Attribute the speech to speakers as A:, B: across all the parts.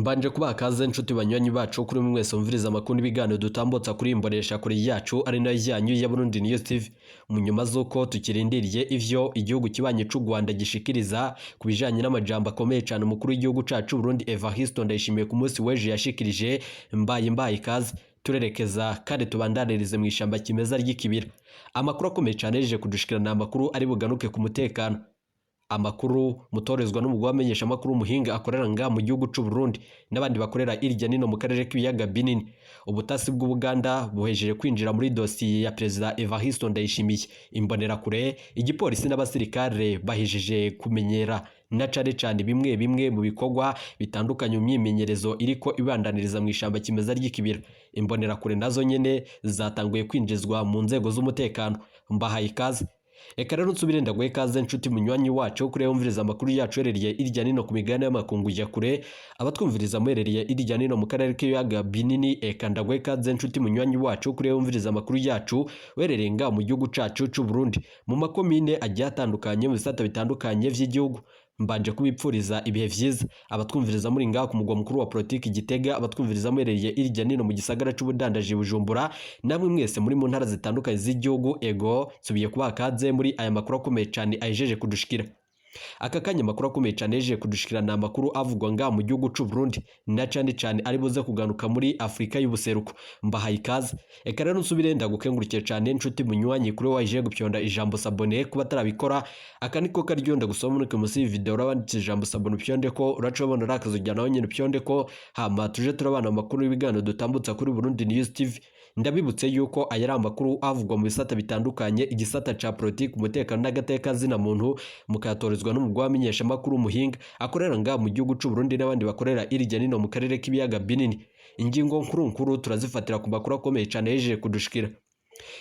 A: Mbanje kubaha kaze nshuti banywanyi bacu kuri mwe mwese mumviriza amakuru n'ibiganiro dutambutsa kuri imbonesha kuri yacu ari nayo yanyu ya Burundi News TV. Mu nyuma z'uko tukirindiriye ivyo igihugu kibanye c'u Rwanda gishikiriza ku bijanye n'amajambo akomeye cane umukuru w'igihugu cacu Burundi Evariste Ndayishimiye ku munsi w'ejo yashikirije, mbaye ikaze turerekeza kandi tubandanirize mu ishamba kimeza ry'ikibira. Amakuru akomeye cane yeje kudushikirana amakuru ari buganuke ku mutekano. Amakuru mutorezwa n'umugwi w'abamenyesha amakuru umuhinga akorera nga mu gihugu c'u Burundi n'abandi bakorera irya nino mu karere k'ibiyaga binini. Ubutasi bw'Ubuganda buhejeje kwinjira muri dosiye ya Perezida Evariste Ndayishimiye. Imbonerakure, igipolisi n'abasirikare bahejeje kumenyera na cane cane bimwe bimwe mu bikorwa bitandukanye mu myimenyerezo iriko ibandaniriza mu ishamba kimeza ry'ikibira. Imbonerakure nazo nyene zatanguye kwinjizwa mu nzego z'umutekano. Mbahaye ikaze. Reka rero nsubire ndaguhe ikaze nshuti munywanyi wacu kuri wumviriza amakuru yacu herereye irya nino ku migabane y'amakungu ya kure, abatwumviriza muherereye irya nino mu karere k'ibiyaga binini. Eka ndaguhe ikaze nshuti munywanyi wacu kuri wumviriza amakuru yacu uherereye ngaha mu gihugu cacu c'u Burundi mu makomine agiye atandukanye mu bisata bitandukanye vy'igihugu. Mbanje kubipfuriza ibihe vyiza abatwumviriza muri ngaha ku mugwa mukuru wa politiki Gitega, abatwumviriza muherereye irya nino mu gisagara c'ubudandaji Bujumbura, namwe mwese muri mu ntara zitandukanye z'igihugu. Ego nsubiye kubaha kaze muri aya makuru akomeye cane ahejeje kudushikira. Aka kanya amakuru akomeye cane yahejeje kudushikira ni amakuru avugwa ngaha mu gihugu c'u Burundi na cane cane ari buze kugaruka muri Afrika y'ubuseruko. Mbahaye ikaze. Eka rero nsubire ndagukengurukiye cane nshuti munywanyi kuri waje gupyonda ijambo s'abonner. Kuba atarabikora aka niko karyo ndagusaba muri munsi y'iyi video urabanditse ijambo s'abonner upyonde ko uraca ubona urakaza nawe nyine upyonde ko, hama tuje turabana amakuru y'ibiganiro dutambutsa kuri Burundi News TV. Ndabibutse yuko aya ari amakuru avugwa mu bisata bitandukanye, igisata ca politiki, umutekano n'agateka zina muntu, mukayatorezwa n'umugwi w'abamenyeshamakuru umuhinga akorera ngaha mu gihugu c'u Burundi n'abandi bakorera irya nino mu karere k'ibiyaga binini. Ingingo nkuru nkuru turazifatira ku makuru akomeye cane yejeje kudushikira.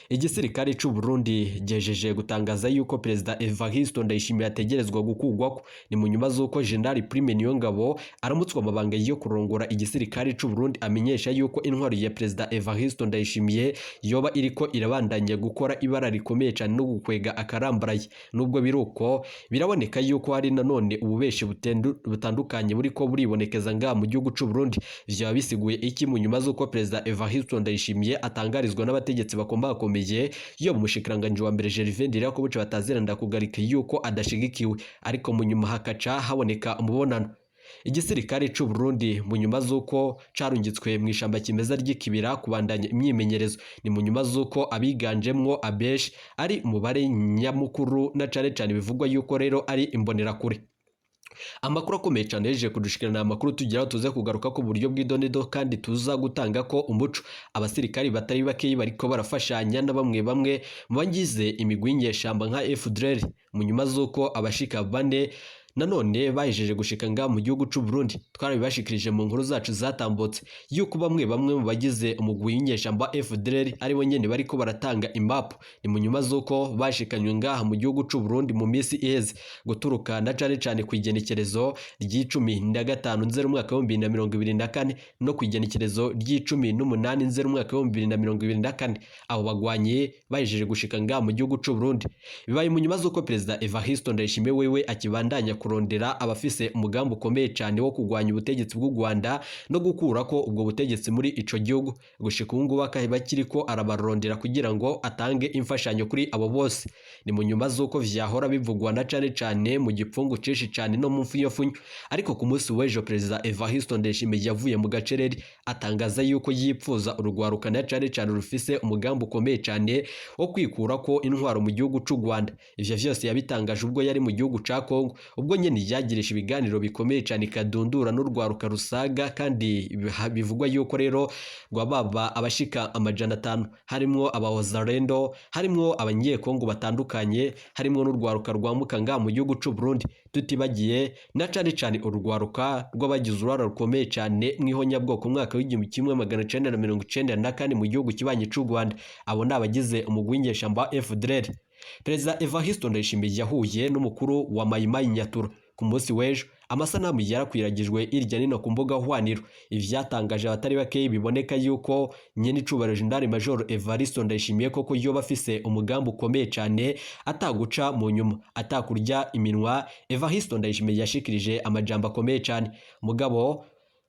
A: Igisirikare c'u Burundi gejeje gutangaza yuko Perezida Evariste Ndayishimiye ategerezwa gukugwako. Ni mu nyuma z'uko General Prime Niyongabo aramutswa amabanga yo kurongora igisirikare c'u Burundi amenyesha yuko intwaro ya Perezida Evariste Ndayishimiye yoba iriko irabandanya gukora ibara rikomeye cane no gukwega akarambaraye. Nubwo biruko biraboneka yuko hari nanone ububeshi butandukanye buriko buribonekeza ngaha mu gihugu c'u Burundi. Vyaba bisiguye iki mu nyuma z'uko Perezida Evariste Ndayishimiye atangarizwa n'abategetsi bakombakomeye yo mu mushikiranganji wa mbere Gervais Ndirakobuca bataziranda kugarika yuko adashigikiwe, ariko mu nyuma hakaca haboneka umubonano. Igisirikare c'u Burundi mu nyuma z'uko carungitswe mu ishamba kimeza ry'ikibira kubandanya imyimenyerezo, ni mu nyuma z'uko abiganjemwo abeshi ari umubare nyamukuru na cane cane bivugwa yuko rero ari imbonerakure. Amakuru akomeye cane yeje kudushikirana amakuru tugeraho tuze kugaruka ku buryo bw'idonido kandi tuza gutanga ko umuco. Abasirikari batari bakeyi bariko barafashanya na bamwe bamwe mu bagize imigwi y'inyeshamba nka FDLR mu nyuma z'uko abashika bane nanone bahejeje gushika nga mu gihugu c'u Burundi. Twarabibashikirije mu nkuru zacu zatambutse yuko bamwe bamwe mu bagize umugwi w'inyeshamba FDLR aribo nyene bariko baratanga imapu. Ni mu nyuma z'uko bashikanywe ngaha mu gihugu c'u Burundi mu minsi iheze guturuka na cane cane ku igenekerezo ry'icumi na gatanu Nzeri umwaka w'2024 no ku igenekerezo ry'icumi n'umunani Nzeri umwaka w'2024. Abo bagwanyi bahejeje gushika ngaha mu gihugu c'u Burundi. Bibaye mu nyuma z'uko Perezida Evariste Ndayishimiye wewe akibandanya kurondera abafise umugambi ukomeye cane wo kurwanya ubutegetsi bw'u Rwanda no gukura ko ubwo butegetsi muri ico gihugu. Gushika ubu ngubu akaba akiriko arabarondera kugira ngo atange imfashanyo kuri abo bose. Ni mu nyuma z'uko vyahora bivugwa na cane cane mu gipfungu cinshi cane no mu mfunyofunyo, ariko ku munsi w'ejo Perezida Evariste Ndayishimiye yavuye mu gacereri atangaza yuko yipfuza urugwaruka na cane cane rufise umugambi ukomeye cane wo kwikura ko intwaro mu gihugu c'u Rwanda. Ivyo vyose yabitangaje ubwo yari mu gihugu ca Kongo, ubwo nyene yagirisha ibiganiro bikomeye cane ikadundura n'urwaruka rusaga kandi bivugwa yuko rero rwababa abashika 500, harimwo abawazalendo, harimwo abanyekongo batandukanye, harimwo n'urwaruka rwamuka ngaha mu gihugu c'u Burundi, tutibagiye na cane cane urwaruka rw'abagize uruhara rukomeye cane mw'ihonyabwoko umwaka w'1994 mu gihugu kibanyi c'u Rwanda. Abo ni abagize umugwi w'inyeshamba FDLR. Perezida Evariste Ndayishimiye yahuye n'umukuru wa Mayimayi Nyatura ku munsi w'ejo. Amasanamu yarakwiragijwe irya nino ku mbuga hwaniro. Ivyatangaje abatari bakeyi, biboneka yuko nyene icubahiro General Major Evariste Ndayishimiye koko yoba afise umugambi ukomeye cane ataguca mu nyuma atakurya iminwa. Evariste Ndayishimiye yashikirije amajambo akomeye cane mugabo.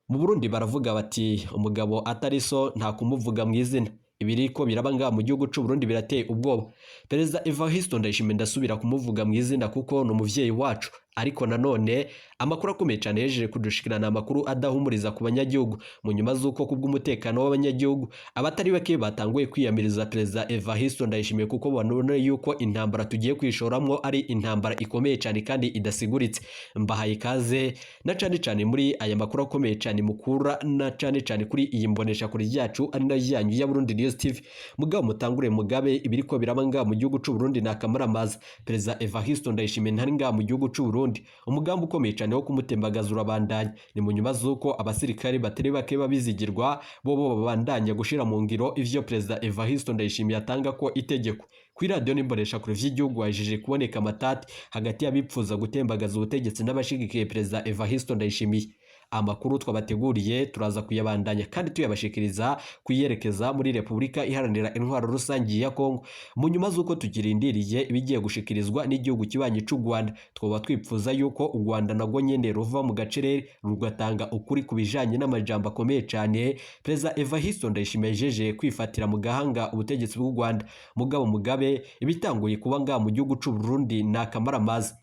A: Mu Burundi baravuga bati umugabo atari so nta kumuvuga mu izina. Ibiriko biraba ngaha mu gihugu c'u Burundi birateye ubwoba. Perezida Evariste Ndayishimiye ndasubira kumuvuga mu izina kuko ni umuvyeyi wacu, ariko nanone amakuru akomeye cane yejeje kudushikirana amakuru adahumuriza ku banyagihugu mu nyuma z'uko kubw'umutekano w'abanyagihugu abatari bake batanguye kwiyamiriza Perezida Evariste Ndayishimiye kuko babona yuko intambara tugiye kwishoramwo ari intambara ikomeye cane kandi idasiguritse. Mbahaye ikaze na cane cane muri aya makuru akomeye cane mukura na cane cane kuri iyi mbonesha kure yacu ari nayo yanyu ya Burundi News TV. Mugabo mutangure mugabe ibiriko biraba ngaha mu gihugu c'u Burundi ni akamaramaza. Perezida Evariste Ndayishimiye ntari ngaha mu gihugu c'u Burundi. Umugambi ukomeye cane wo kumutembagaza urabandanya. Ni mu nyuma z'uko abasirikare batari bake babizigirwa bobo babandanya gushira mu ngiro ivyo Perezida Evariste Ndayishimiye atanga ko itegeko. Kuri radiyo n'imbonesha kure vy'igihugu hajije kuboneka amatati hagati y'abipfuza gutembagaza ubutegetsi n'abashigikiye Perezida Evariste Ndayishimiye. Amakuru twabateguriye turaza kuyabandanya kandi tuyabashikiriza kuyerekeza muri Repubulika Iharanira Intwaro Rusangi ya Kongo. Mu nyuma z'uko tukirindiriye ibigiye gushikirizwa n'igihugu kibanyi c'u Rwanda, twaba twipfuza yuko u Rwanda narwo nyene ruva mu gacerere rugatanga ukuri ku bijanye n'amajambo akomeye cane Perezida Evariste Ndayishimiye yajeje kwifatira mu gahanga ubutegetsi bw'u Rwanda. Mugabo mugabe ibitanguye kuba ngaha mu gihugu c'u Burundi ni akamaramaza.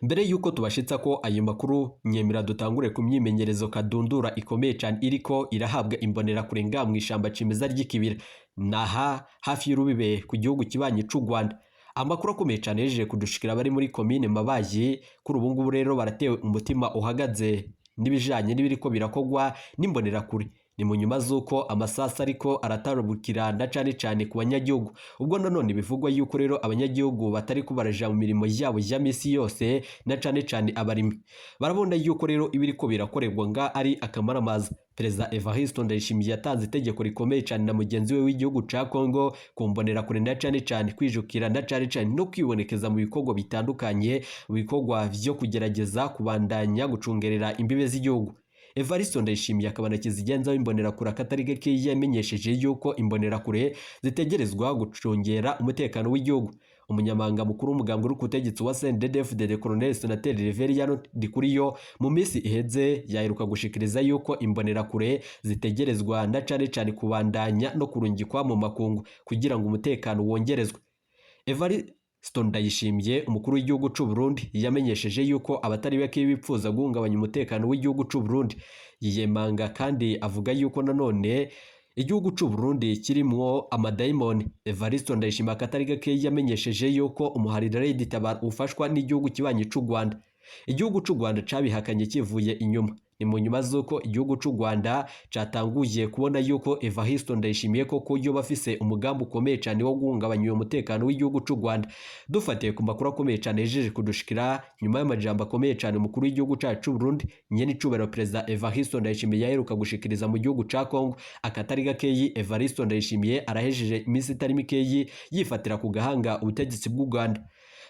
A: Mbere yuko tubashitsa ko ayo makuru, nyemera dutangure ku myimenyerezo kadundura ikomeye cane iriko irahabwa imbonerakure ngaha mw'ishamba cimeza ry'ikibira, naha hafi y'urubibe ku gihugu kibanyi c'u Rwanda. Amakuru akomeye cane yejeje kudushikira abari muri komine Mabayi kuri ubu ngubu rero baratewe umutima uhagaze n'ibijanye n'ibiriko birakogwa n'imbonerakure. Ni mu nyuma z'uko amasasa ariko aratarubukira na cane cane ku banyagihugu. Ubwo nanone bivugwa yuko rero abanyagihugu batari kubaraja mu mirimo yabo ya misi yose na cane cane abarimyi. Barabona yuko rero ibiriko birakorerwa nga ari akamaramaza. Perezida Evariste Ndayishimiye yatanze itegeko rikomeye cane na mugenzi we w'igihugu ca Kongo kumbonerakure na cane cane kwijukira na cane cane no kwibonekeza mu bikorwa bitandukanye, mu bikorwa vyo kugerageza kubandanya gucungerera imbibe z'igihugu. Evariste Ndayishimiye akaba na kizigenza w'imbonerakure akatari gake yamenyesheje yuko imbonerakure zitegerezwa gucungera umutekano w'igihugu. Umunyamabanga mukuru w'umugambwe uri ku butegetsi wa CNDD-FDD Colonel Senateri Reverien Ndikuriyo mu minsi iheze yaheruka gushikiriza yuko imbonerakure zitegerezwa na cane cane kubandanya no kurungikwa mu makungu kugira ngo umutekano wongerezwe. Evariste Ndayishimiye umukuru w'igihugu c'u Burundi yamenyesheje yuko abatari bake bipfuza guhungabanya umutekano w'igihugu c'u Burundi. Yiyemanga kandi avuga yuko nanone igihugu c'u Burundi kirimwo amadayimoni. Evariste Ndayishimiye akatari gake yamenyesheje yuko umuharira Red Tabara ufashwa n'igihugu kibanyi c'u Rwanda. Igihugu c'u Rwanda cabihakanye kivuye inyuma. Ni mu nyuma z'uko igihugu c'u Rwanda catanguye kubona yuko Evariste Ndayishimiye koko yoba afise umugambi ukomeye cane wo guhungabanya uyo mutekano w'igihugu c'u Rwanda. Dufatiye ku makuru akomeye cane yejeje kudushikira nyuma y'amajambo akomeye cane umukuru w'igihugu cacu c'u Burundi nyenicubahiro Perezida Evariste Ndayishimiye yaheruka gushikiriza mu gihugu ca Kongo, akatari gakeyi Evariste Ndayishimiye arahejeje iminsi itari mikeyi yifatira ku gahanga ubutegetsi bw'u Rwanda.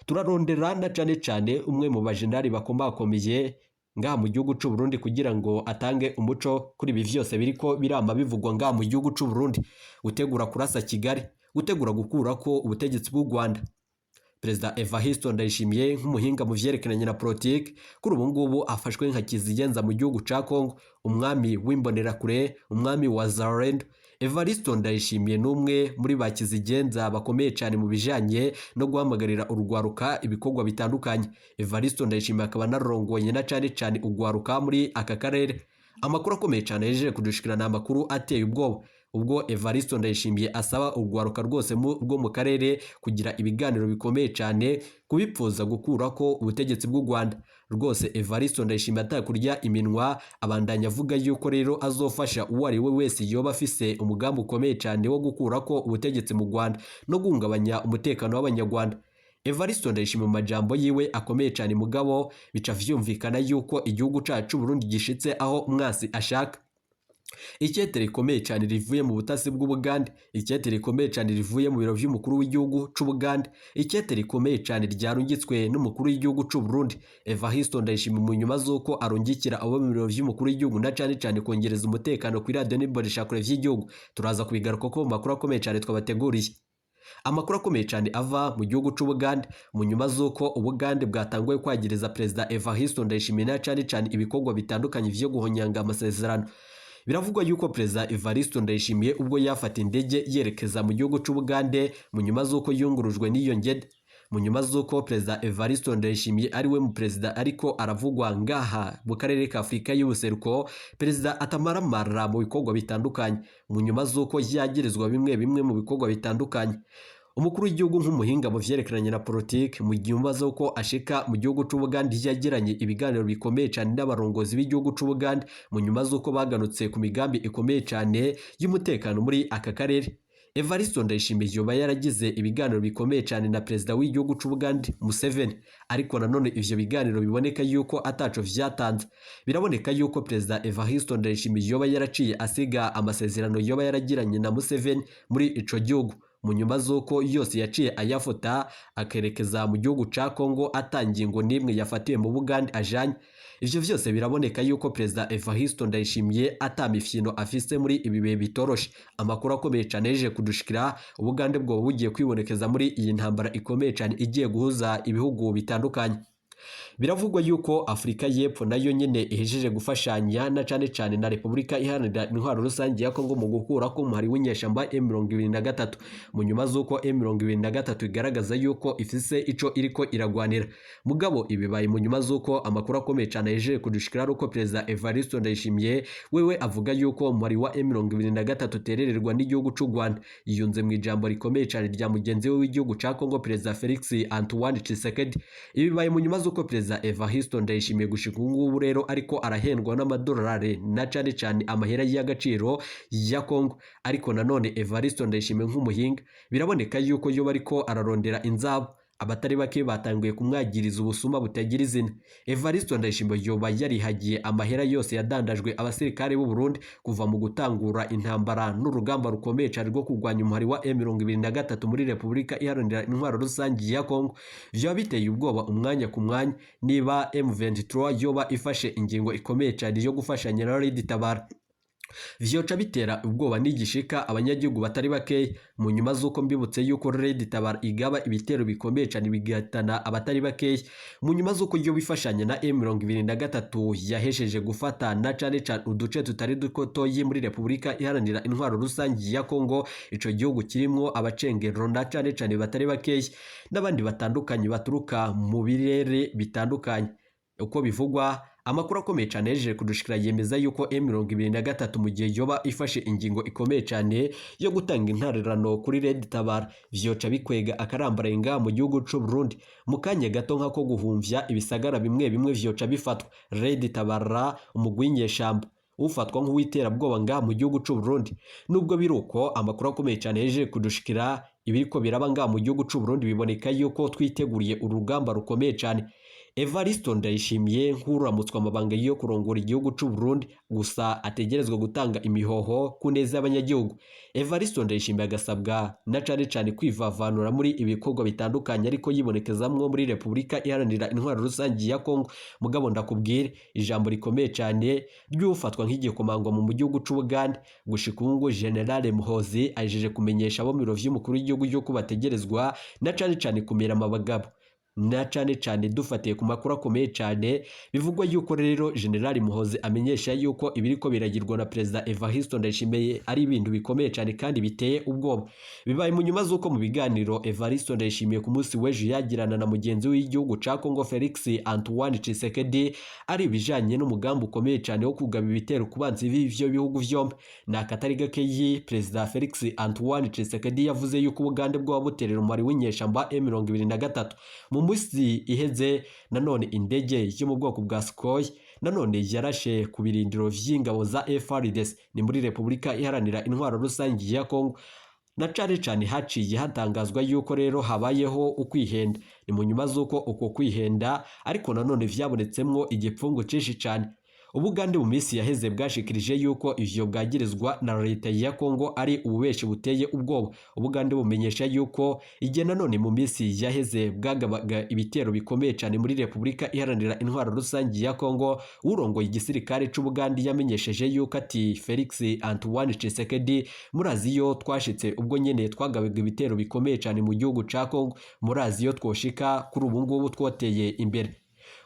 A: Turarondera na cane cane umwe mu bajenerali bakomakomeye ngaha mu gihugu c'u Burundi kugira ngo atange umuco kuri ibi vyose biriko birama bivugwa ngaha mu gihugu c'u Burundi. Gutegura kurasa Kigali, gutegura gukurako ubutegetsi bw'u Rwanda. Perezida Evariste Ndayishimiye nk'umuhinga mu vyerekeranye na politike kuri ubu ngubu afashwe nka kizigenza mu gihugu ca Kongo, umwami w'imbonerakure, umwami wa Zarendo. Evariste Ndayishimiye n'umwe muri ba kizigenza bakomeye cane mu bijanye no guhamagarira urugwaruka ibikorwa bitandukanye. Evariste Ndayishimiye akaba anarongoye na cane cane urwaruka muri aka karere. Amakuru akomeye cane yejeje kudushikira ni amakuru ateye ubwoba. Ubwo Evariste Ndayishimiye asaba urwaruka rwose rwo mu karere kugira ibiganiro bikomeye cane kubipfuza gukurako ubutegetsi bw'u Rwanda. Rwose Evariste Ndayishimiye atakurya iminwa abandanya avuga yuko rero azofasha uwo ari we wese yoba afise umugambi ukomeye cane wo gukurako ubutegetsi mu Rwanda no guhungabanya umutekano w'abanyarwanda. Evariste Ndayishimiye mu majambo yiwe akomeye cane mugabo bica vyumvikana yuko igihugu cacu Burundi gishitse aho umwasi ashaka. Ikete rikomeye cane rivuye mu butasi bw'Ubugande, ikete rikomeye cane rivuye mu biro vy'umukuru w'igihugu c'Ubugande, ikete rikomeye cane ryarungitswe n'umukuru w'igihugu c'u Burundi Evariste Ndayishimiye mu nyuma z'uko arungikira abo mu biro vy'umukuru w'igihugu na cane cane kongereza umutekano kuri radiyo n'imboneshakure vy'igihugu. Turaza kubigaruka ko mu makuru akomeye cane twabateguriye. Amakuru akomeye cyane ava mu gihugu c'Ubugande mu nyuma z'uko Ubugande bwatanguye kwagiriza Perezida Evariste Ndayishimiye na cane cane ibikorwa bitandukanye vyo guhonyanga amasezerano. Biravugwa yuko Perezida Evariste Ndayishimiye ubwo yafata indege yerekeza mu gihugu c'Ubugande mu nyuma z'uko yungurujwe n'iyo ngede, mu nyuma z'uko Perezida Evariste Ndayishimiye ari we mu perezida ariko aravugwa ngaha mu karere ka Afurika y'ubuseruko, perezida atamaramara mu bikorwa bitandukanye, mu nyuma z'uko yagirizwa bimwe bimwe mu bikorwa bitandukanye. Umukuru w'igihugu nk'umuhinga mu vyerekeranye na politike, mu nyuma z'uko ashika mu gihugu c'Ubugande yagiranye ibiganiro bikomeye cyane n'abarongozi b'igihugu c'Ubugande, mu nyuma z'uko baganutse ku migambi ikomeye cyane y'umutekano muri aka karere. Evariste Ndayishimiye yoba yaragize ibiganiro bikomeye cyane na perezida w'igihugu c'Ubugande Museveni, ariko nanone ivyo biganiro biboneka yuko ataco vyatanze. Biraboneka yuko Perezida Evariste Ndayishimiye yoba yaraciye asiga amasezerano yoba yaragiranye na Museveni muri ico gihugu, mu nyuma z'uko yose yaciye ayafuta akerekeza mu gihugu ca Kongo atangingo n'imwe yafatiwe mu Bugande ajanye. Ivyo vyose biraboneka yuko Perezida Evariste Ndayishimiye atamifyino afise muri ibi bihe bitoroshe. Amakuru akomeye cane yeje kudushikira, Ubugande bwoba bugiye kwibonekeza muri iyi ntambara ikomeye cane igiye guhuza ibihugu bitandukanye. Biravugwa yuko Afurika y'Epfo nayo nyene ihejeje gufashanya na cane cane na Repubulika Iharanira Intwaro Rusange ya Kongo mu gukura ko umuhari w'inyeshamba M23, mu nyuma z'uko M23 igaragaza yuko ifise ico iriko iragwanira. Mugabo ibibaye mu nyuma z'uko amakuru akomeye cane yejeje kudushikira ari uko Perezida Evariste Ndayishimiye wewe avuga yuko umuhari wa M23 uterererwa n'igihugu c'u Rwanda. Yiyunze mu ijambo rikomeye cane rya mugenzi we w'igihugu ca Kongo Perezida Felix Antoine Tshisekedi. Ibibaye mu nyuma z'uko Perezida Evariste Ndayishimiye gushika ubu ngubu rero ariko arahendwa n'amadolari na cane cane amahera y'agaciro ya Kongo. Ariko nanone Evariste Ndayishimiye nk'umuhinga biraboneka yuko yoba ariko ararondera inzabo. Abatari bake batanguye kumwagiriza ubusuma butagira izina. Evariste Ndayishimiye yoba yarihagiye amahera yose yadandajwe abasirikare b'u Burundi kuva mu gutangura intambara n'urugamba rukomeye cyane rwo kurwanya umuhari wa M23 muri Repubulika Iharanira Intwaro Rusange ya Kongo. Vyoba biteye ubwoba umwanya ku mwanya niba M23 yoba ifashe ingingo ikomeye cyane yo gufashanya na Red Tabara. Vyoca bitera ubwoba n'igishika abanyagihugu batari bakeya, mu nyuma z'uko mbibutse yuko Red Tabara igaba ibitero bikomeye cyane bigatana abatari bakeya, mu nyuma z'uko yo bifashanya na M23 yahesheje gufata na cane cane uduce tutari dutoyi muri Repubulika Iharanira Intwaro Rusange ya Kongo. Ico gihugu kirimwo abacengero na cane cane batari bakeya n'abandi batandukanye baturuka mu birere bitandukanye. Uko bivugwa, amakuru akomeye cyane yejeje kudushikira yemeza yuko M23 mu gihe yoba ifashe ingingo ikomeye cyane yo gutanga intarerano kuri Red Tabara, vyoca bikwega akarambarenga mu gihugu c'u Burundi. Mu kanya gato nk'ako guhumvya, ibisagara bimwe bimwe vyoca bifatwa. Red Tabara, umugwi w'inyeshamba ufatwa nk'uwiterabwoba nga mu gihugu c'u Burundi. Nubwo biruko, amakuru akomeye cyane yejeje kudushikira ibiriko biraba nga mu gihugu c'u Burundi biboneka yuko twiteguriye urugamba rukomeye cyane. Evariste Ndayishimiye nk'uramutswa amabanga yo kurongora igihugu c'u Burundi gusa ategerezwa gutanga imihoho ku neza y'abanyagihugu. Evariste Ndayishimiye agasabwa na cane cane kwivavanura muri ibikorwa bitandukanye ariko yibonekezamwo muri Repubulika Iharanira Intwaro Rusange ya Kongo. Mugabo ndakubwire ijambo rikomeye cane ry'ufatwa nk'igikomangwa mu gihugu c'u Bugande gushika ubu ngubu, General Muhozi ajeje kumenyesha abo mu biro vy'umukuru w'igihugu yuko bategerezwa na cane cane kumera amabagabo, na cane cane dufatiye ku makuru akomeye cane bivugwa yuko rero General Muhozi amenyesha yuko ibiriko biragirwa na Perezida Evariste Ndayishimiye ari ibintu bikomeye cane kandi biteye ubwoba. Bibaye mu nyuma z'uko mu biganiro Evariste Ndayishimiye ku munsi w'ejo yagirana na mugenzi w'igihugu ca Kongo Felix Antoine Tshisekedi ari ibijanye n'umugambi ukomeye cane wo kugaba ibitero ku banzi b'ivyo bihugu vyombi. Ni akatari gakeyi Perezida Felix Antoine Tshisekedi yavuze yuko Ubugande bwoba buterera umubare w'inyeshamba M23. Mu munsi iheze nanone indege yo mu bwoko bwa Sukhoi nanone yarashe ku birindiro vy'ingabo za FARDC ni muri Repubulika Iharanira Intwaro Rusange ya Kongo. Na cane cane haciye hatangazwa yuko rero habayeho ukwihenda. Ni mu nyuma z'uko uko kwihenda ariko nanone vyabonetsemwo igipfungu cinshi cane. Ubugande mu minsi yaheze bwashikirije yuko ivyo bwagirizwa na leta ya Kongo ari ububeshi buteye ubwoba. Ubugande bumenyesha yuko igihe nanone mu minsi yaheze bwagabaga ibitero bikomeye cyane muri Repubulika Iharanira Intwaro Rusange ya Kongo. Urongoye igisirikare c'Ubugande yamenyesheje yuko ati Felix Antoine Tshisekedi, murazi iyo twashitse ubwo nyene twagabaga ibitero bikomeye cyane mu gihugu ca Kongo, murazi iyo twoshika kuri ubu ngubu twoteye imbere.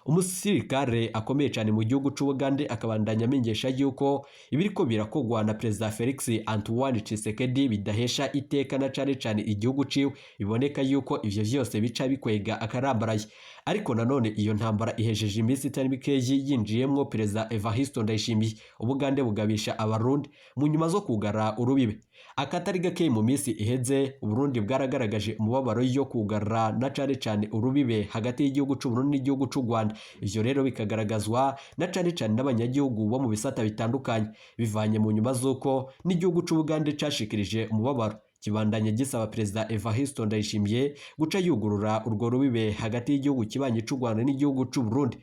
A: Umusirikare akomeye cyane mu gihugu c'Ubugande akabandanya amenyesha yuko ibiriko birakogwa na Perezida Felix Antoine Tshisekedi bidahesha iteka na cane cane igihugu ciwe. Biboneka yuko ivyo vyose bica bikwega akarambaraye. Ariko nanone iyo ntambara ihejeje iminsi itari mikeyi yinjiyemwo Perezida Evariste Ndayishimiye. Ubugande bugabisha Abarundi mu nyuma zo kugara urubibe akatari gake. Mu minsi iheze Uburundi bwaragaragaje umubabaro yo kugara na cane cane urubibe hagati y'igihugu c'Uburundi n'igihugu c'u Rwanda. Ivyo rero bikagaragazwa na cane cane n'abanyagihugu bo mu bisata bitandukanye, bivanye mu nyuma z'uko n'igihugu c'Ubugande cashikirije umubabaro, kibandanya gisaba Perezida Evariste Ndayishimiye guca yugurura urwo rubibe hagati y'igihugu kibanyi c'u Rwanda n'igihugu c'u Burundi.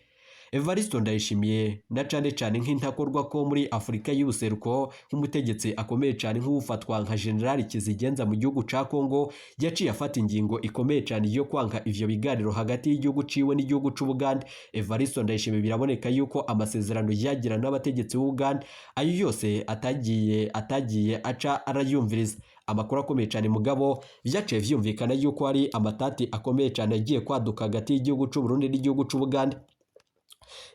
A: Evariste Ndayishimiye na cane cane nk'intakorwa ko muri Afurika y'ubuseruko, nk'umutegetsi akomeye cane, nk'ufatwa nka General Kizigenza mu gihugu ca Kongo, yaciye afata ingingo ikomeye cane yo kwanka ivyo biganiro hagati y'igihugu ciwe n'igihugu c'Ubugande. Evariste Ndayishimiye biraboneka yuko amasezerano yagira n'abategetsi b'Ubugande ayo yose atagiye aca arayumviriza. Amakuru akomeye cyane mugabo vyaciye vyumvikana yuko hari amatati akomeye cyane agiye kwaduka hagati y'igihugu c'u Burundi n'igihugu c'Ubugande.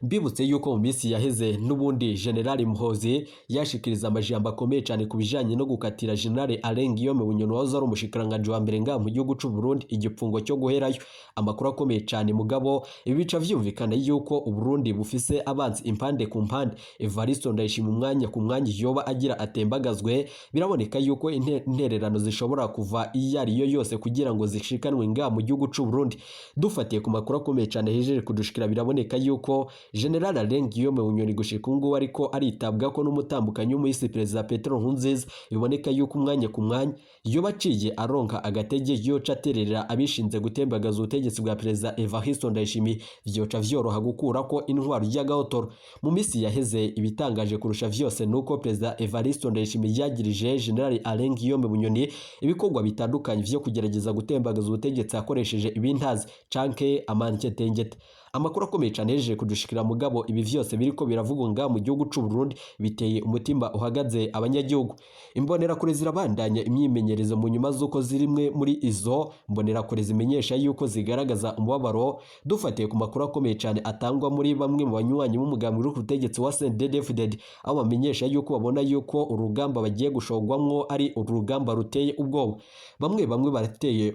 A: Mbibutse yuko mu minsi yaheze n'ubundi General Muhozi yashikiriza amajambo akomeye cyane ku bijanye no gukatira General Alain Guillaume Bunyoni wahoze ari umushikiranganji wa mbere ngaha mu gihugu c'u Burundi igipfungo cyo guherayo. Amakuru akomeye cyane mugabo ibi bica vyumvikana yuko Uburundi bufise abanzi impande ku mpande. Evariste Ndayishimiye umwanya ku mwanya yoba agira atembagazwe. Biraboneka yuko intererano zishobora kuva iyo ariyo yose kugira ngo zishikanwe ngaha mu gihugu c'u Burundi. Dufatiye ku makuru akomeye cyane hejeje kudushikira, biraboneka yuko General Alain Guillaume Bunyoni gushika ubu ngubu ariko aritabwa ko n'umutambukanyi w'umuhisi Perezida Petero Nkurunziza. Biboneka yuko umwanya ku mwanya iyo baciye aronka agatege yoca aterera abishinze gutembagaza ubutegetsi bwa Perezida Evariste Ndayishimiye, vyoca vyoroha gukura ko intwaro y'agahotoro. Mu minsi yaheze ibitangaje kurusha vyose nuko Perezida Evariste Ndayishimiye yagirije General Alain Guillaume Bunyoni ibikorwa bitandukanye vyo kugerageza gutembagaza ubutegetsi akoresheje ibintazi canke amanketengete. Amakuru akomeye cyane yejeje kudushikira mugabo ibi vyose biriko biravugwa ngaha mu gihugu c'u Burundi biteye umutima uhagaze abanyagihugu. Imbonerakure zirabandanya imyimenyerezo mu nyuma z'uko zirimwe muri izo mbonerakure zimenyesha yuko zigaragaza umubabaro. Dufatiye ku makuru akomeye cyane atangwa muri bamwe mu banywanyi b'umugambi uri ku butegetsi wa CNDD-FDD, aho bamenyesha yuko babona yuko urugamba bagiye gushogwamwo ari urugamba ruteye ubwoba. Bamwe bamwe barateye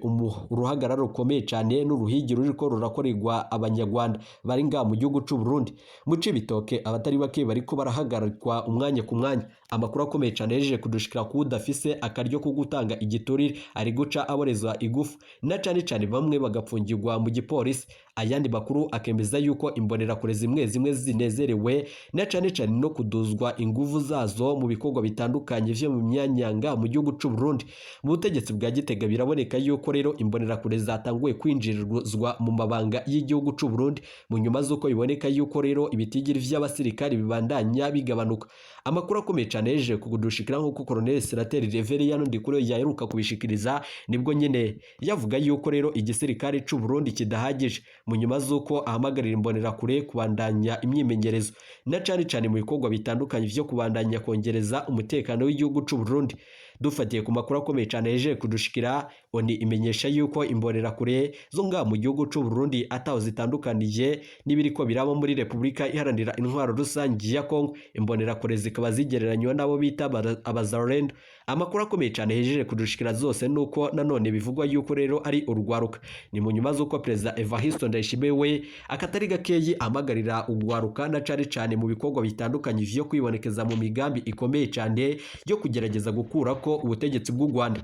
A: uruhagarara rukomeye cyane n'uruhigi ruriko rurakorerwa Abanyarwanda bari ngaha mu gihugu c'u Burundi. Mu Cibitoke abatari bake bariko barahagarikwa umwanya ku mwanya. Amakuru akomeye cyane yejeje kudushikira ku udafise akaryo ko gutanga igiturire ari guca aborezwa igufu, na cane cane bamwe bagapfungirwa mu gipolisi. Ayandi makuru akemeza yuko imbonerakure zimwe zimwe zinezerewe na cane cane no kuduzwa inguvu zazo mu bikorwa bitandukanye vyo mu myanya ngaha mu gihugu c'u Burundi. Mu butegetsi bwa Gitega biraboneka yuko rero imbonerakure zatanguye kwinjirizwa mu mabanga y'igihugu c'u Burundi, mu nyuma z'uko biboneka yuko rero ibitigiri vy'abasirikari bibandanya bigabanuka. Amakuru akomeye cyane yeje kugudushikira nk'uko Colonel Senateri Reverien Ndikuriyo yaheruka kubishikiriza, nibwo nyene yavuga yuko rero igisirikare c'u Burundi kidahagije, mu nyuma z'uko ahamagarira imbonerakure kubandanya imyimenyerezo na cane cane mu bikorwa bitandukanye vyo kubandanya kongereza umutekano w'igihugu c'u Burundi. Dufatiye ku makuru akomeye cyane yeje kudushikira, oni imenyesha yuko imbonerakure zo ngaha mu gihugu c'u Burundi ataho zitandukaniye n'ibiriko biraba muri Repubulika Iharanira Intwaro Rusange ya Kongo. Imbonerakure zikaba zigereranywa n'abo bita abazarendo. Amakuru akomeye cyane hejeje kudushikira zose nuko nanone bivugwa yuko rero ari urugwaruka. Ni mu nyuma z'uko Perezida Evariste Ndayishimiye we akatari gakeyi ahamagarira urwaruka na cane cane mu bikorwa bitandukanye vyo kwibonekeza mu migambi ikomeye cyane yo kugerageza gukurako ubutegetsi bw'u Rwanda.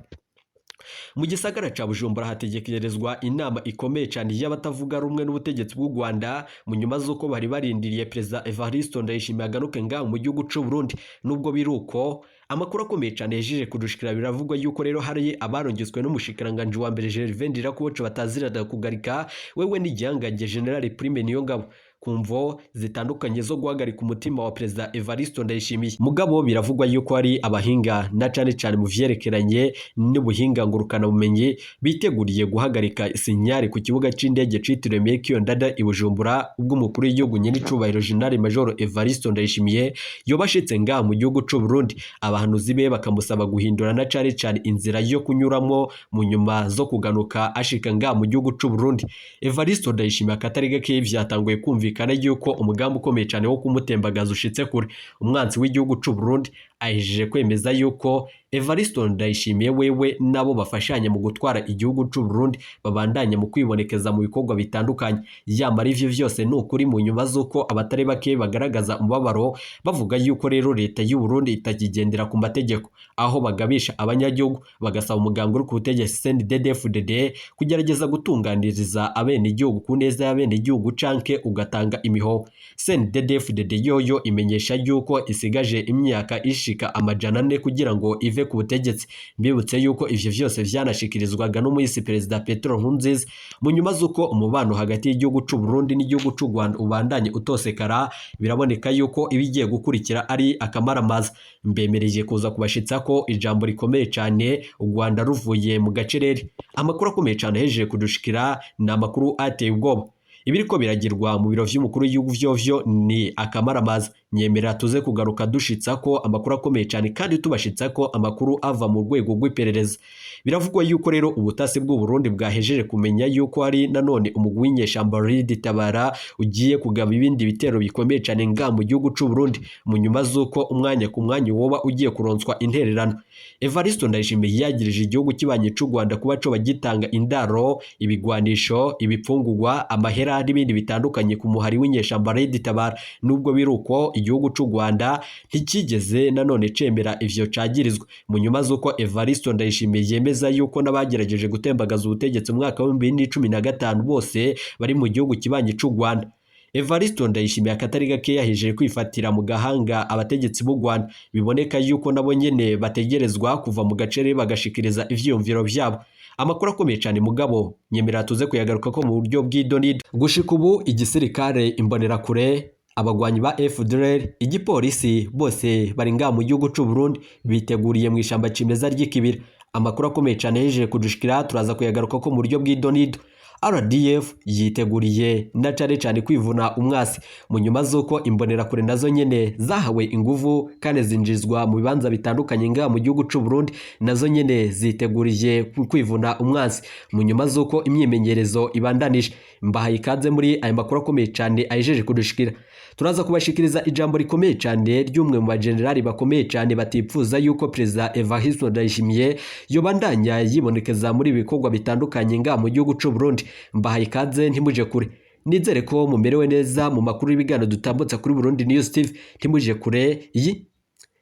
A: Mu gisagara ca Bujumbura hategekerezwa inama ikomeye cyane y'abatavuga rumwe n'ubutegetsi bw'u Rwanda, mu nyuma z'uko bari barindiriye Perezida Evariste Ndayishimiye agaruke ngaha mu gihugu c'u Burundi. Nubwo biruko Amakuru akomeye cane yejeje kudushikira, biravugwa yuko rero hari abarongetswe n'umushikiranganje wa mbere Gervais Ndirakobuca batazirana kugarika wewe n'igihangange General Prime Niyongabo, ku mvo zitandukanye zo guhagarika umutima wa Perezida Evariste Ndayishimiye. Mugabo biravugwa yuko ari abahinga na cane cane mu vyerekeranye n'ubuhinga ngurukana bumenyi biteguriye guhagarika signal ku kibuga c'indege citiriwe Melchior Ndadaye i Bujumbura, ubwo umukuru w'igihugu nyenicubahiro General Major Evariste Ndayishimiye yobashitse ngaha mu gihugu c'u Burundi, abahanuzi be bakamusaba guhindura na cane cane inzira yo kunyuramo mu nyuma zo kuganuka ashika ngaha mu gihugu c'u Burundi. Evariste Ndayishimiye akatari gake vyatanguye kumvikana yuko umugambi ukomeye cyane wo kumutembagaza ushitse kure. Umwansi w'igihugu c'u Burundi ahejeje kwemeza yuko Evariste Ndayishimiye wewe nabo bafashanya mu gutwara igihugu c'u Burundi babandanya mu kwibonekeza mu bikorwa bitandukanye. Yamara ivyo vyose ni ukuri, mu nyuma z'uko abatari bake bagaragaza umubabaro bavuga yuko rero leta y'u Burundi itakigendera ku mategeko, aho bagabisha abanyagihugu bagasaba umuganga uri ku butegetsi CNDD-FDD kugerageza gutunganiriza abenegihugu ku neza y'abenegihugu canke ugatanga imihoho. CNDD-FDD yoyo imenyesha yuko isigaje imyaka ishika 400 kugira ngo ive ku butegetsi. Mbibutse yuko ivyo vyose vyanashikirizwaga n'umuyisi Perezida Petero Nkurunziza. Mu nyuma z'uko umubano hagati y'igihugu c'u Burundi n'igihugu c'u Rwanda ubandanye utosekara, biraboneka yuko ibigiye gukurikira ari akamaramaza. Mbemereye kuza kubashitsa ko ijambo rikomeye cane u Rwanda ruvuye mu gacerere. Amakuru akomeye cane ahejeje kudushikira ni amakuru ateye ubwoba. Ibiriko biragirwa mu biro vy'umukuru w'igihugu vyovyo ni akamaramaza. Nyemerera tuze kugaruka dushitsa ko amakuru akomeye cyane kandi tubashitsa ko amakuru ava mu rwego rw'iperereza. Biravugwa yuko rero ubutasi bw'u Burundi bwahejeje kumenya yuko hari nanone umugwi w'inyeshamba Red Tabara ugiye kugaba ibindi bitero bikomeye cyane nga mu gihugu c'u Burundi, mu nyuma z'uko umwanya ku mwanya woba ugiye kuronswa intererano. Evariste Ndayishimiye yagirije igihugu kibanye c'u Rwanda kuba co bagitanga indaro, ibigwanisho, ibipfungurwa, amahera n'ibindi bitandukanye ku muhari w'inyeshamba Red Tabara. Nubwo biruko, igihugu c'u Rwanda ntikigeze nanone cemera ivyo cagirizwa, mu nyuma z'uko Evariste Ndayishimiye yemeza yuko n'abagerageje gutembagaza ubutegetsi mu mwaka wa 2015 bose bari mu gihugu kibanye c'u Rwanda. Evariste Ndayishimiye akatari gake yahejeje kwifatira mu gahanga abategetsi b'u Rwanda, biboneka yuko nabo nyene bategerezwa kuva mu gacere bagashikiriza ivyiyumviro vyabo. Amakuru akomeye cyane, mugabo nyemerera tuze kuyagaruka ko mu buryo bw'idonido. Gushika ubu igisirikare, imbonerakure, abagwanyi ba FDLR, igipolisi, bose bari ngaha mu gihugu c'u Burundi biteguriye mu ishamba cimeza ry'ikibira. Amakuru akomeye cyane yejeje kudushikira, turaza kuyagaruka ko mu buryo bw'idonido. RDF yiteguriye na cane cane kwivuna umwasi, mu nyuma z'uko imbonerakure nazo nyene zahawe inguvu kandi zinjizwa mu bibanza bitandukanye ngaha mu gihugu c'u Burundi, nazo nyene ziteguriye kwivuna umwasi, mu nyuma z'uko imyimenyerezo ibandanije. Mbahaye ikaze muri aya makuru akomeye cane ayejeje kudushikira. Turaza kubashikiriza ijambo rikomeye cyane ry'umwe mu bajenerali bakomeye cyane batipfuza yuko Perezida Evariste Ndayishimiye yobandanya yibonekeza muri ibikorwa bitandukanye ngaha mu gihugu c'u Burundi. Mbahaye ikaze, ntimuje kure. Nizere ko mumerewe neza mu makuru y'ibiganiro dutambutsa kuri Burundi News TV. Ntimuje kure, iyi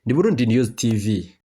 A: ni Burundi News TV.